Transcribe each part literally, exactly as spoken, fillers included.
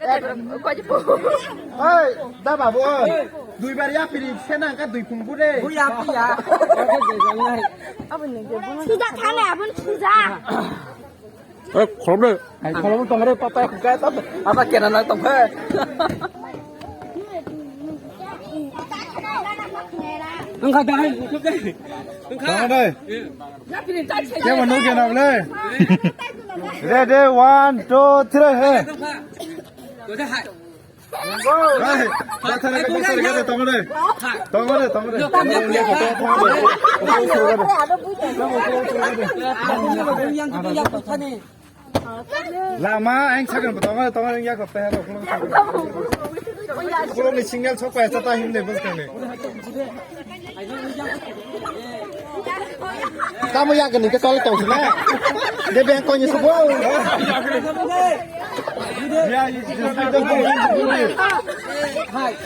Oi, da babu, oi. Duibar yapiri, sena ka dui phung bude. Buya, buya. Suja thane abun suja. Eh, khorok de. Ai, khorok tong re, papa, ka ta, apa kena na tong he. Engkha dahai, engkha. Tong de. Kemo no kena ble. Ready, one, two, three, he. Hey, bathara ke, bathara ke, tongole. Tongole, tongole. Lama, ang sakang, tongole, tongole, ya ko, pehara, ukulung, ukulung ni signal sok pa, sa ta him de, bos kang de. Tamo ya gani ke tol tong sila. De beng ko ni subo.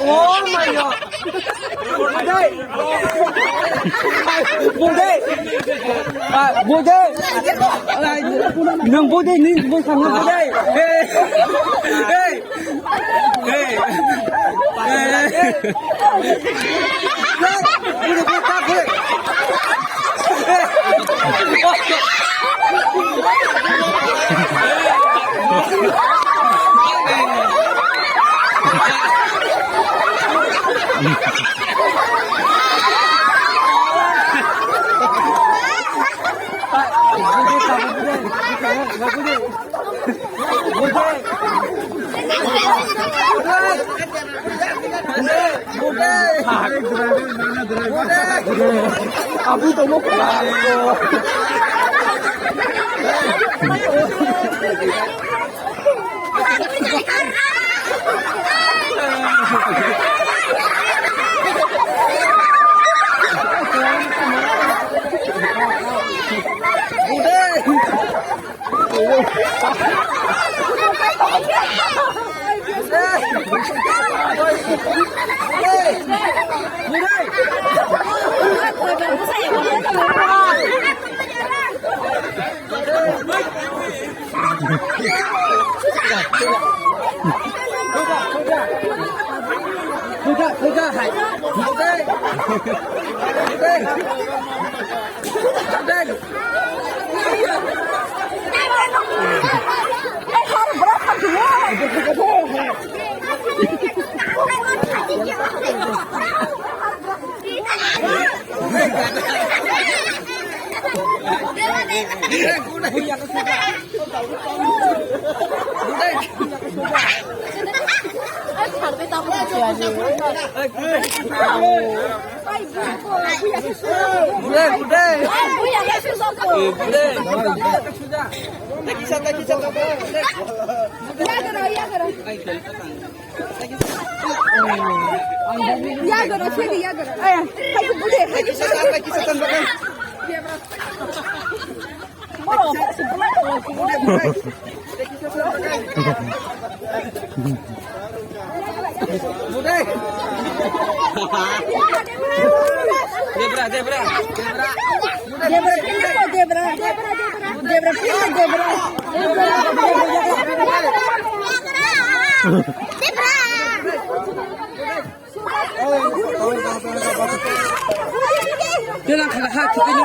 Oh my God. Bude. Bude. Ah, bude. Nang bude ni bude. Hey. Hey. Hey! Hey! Yagoro, sini yagoro. Ay, ay, bude, ay. Debra, debra, debra. Debra, debra, debra. Debra, debra, debra. Debra. Kailan khala ha, chikini.